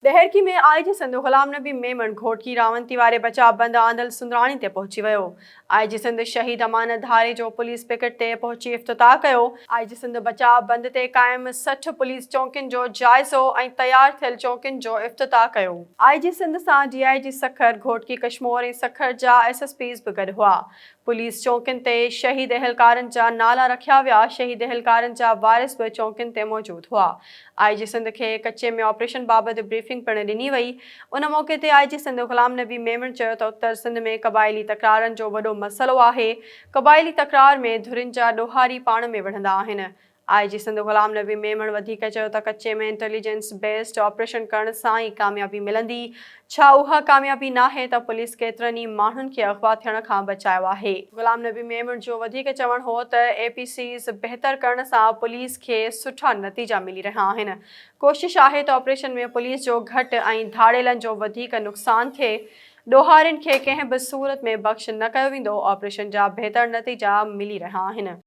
ڏهرڪي ۾ آء جي سنڌ غلام نبي ميمڻ گهوٽڪي راونتي واري بچاء بند آندل سندراڻي تي پهچي ويو. آء جي سنڌ شهيد امانت ڌاريجو پوليس پڪٽ تي پهچي افتتاح ڪيو. آء جي سنڌ بچاء بند تي قائم 60 پوليس چونڪين جو جائزو ۽ تيار ٿيل چونڪين جو افتتاح ڪيو. آء جي سنڌ سان ڊي I جي سکر، گهوٽڪي ڪشمور ۽ سکر جا ايس ايس پيز به گڏ هئا. پوليس چونڪين تي شهيد اهلڪارن جا نالا رکيا ويا، شهيد اهلڪارن جا وارث به چونڪين تي موجود هئا. آء جي سنڌ کي ڪچي ۾ آپريشن بابت بريفنگ پڻ ڏني وئي. ان موقعي تي آء جي سنڌ غلام نبي ميمڻ چيو ته اتر سنڌ ۾ قبائلي تڪرارن جو وڏو مسئلو آهي، قبائلي تڪرار ۾ ڌرين جا ڏوهاري پاڻ ۾ وڙهندا آهن. آء جي سنڌ غلام نبي ميمڻ وڌيڪ چيو ته ڪچي ۾ انٽيليجنس بيسڊ آپريشن ڪرڻ سان ئي ڪاميابي ملندي، ڇا اها ڪاميابي ناهي ته پوليس ڪيترن ئي ماڻهن کي اغوا ٿيڻ کان بچايو آهي. غلام نبي ميمڻ جو وڌيڪ چوڻ هو ته اي پي سيز بهتر ڪرڻ سان پوليس کي سٺا نتيجا ملي رهيا آهن، ڪوشش آهي ته آپريشن ۾ پوليس جو گهٽ ۽ ڌاڙيلن جو وڌيڪ نقصان ٿئي، ڏوهارين کي ڪنهن به صورت ۾ بخش نه ڪيو ويندو، آپريشن جا بهتر نتيجا ملي رهيا آهن.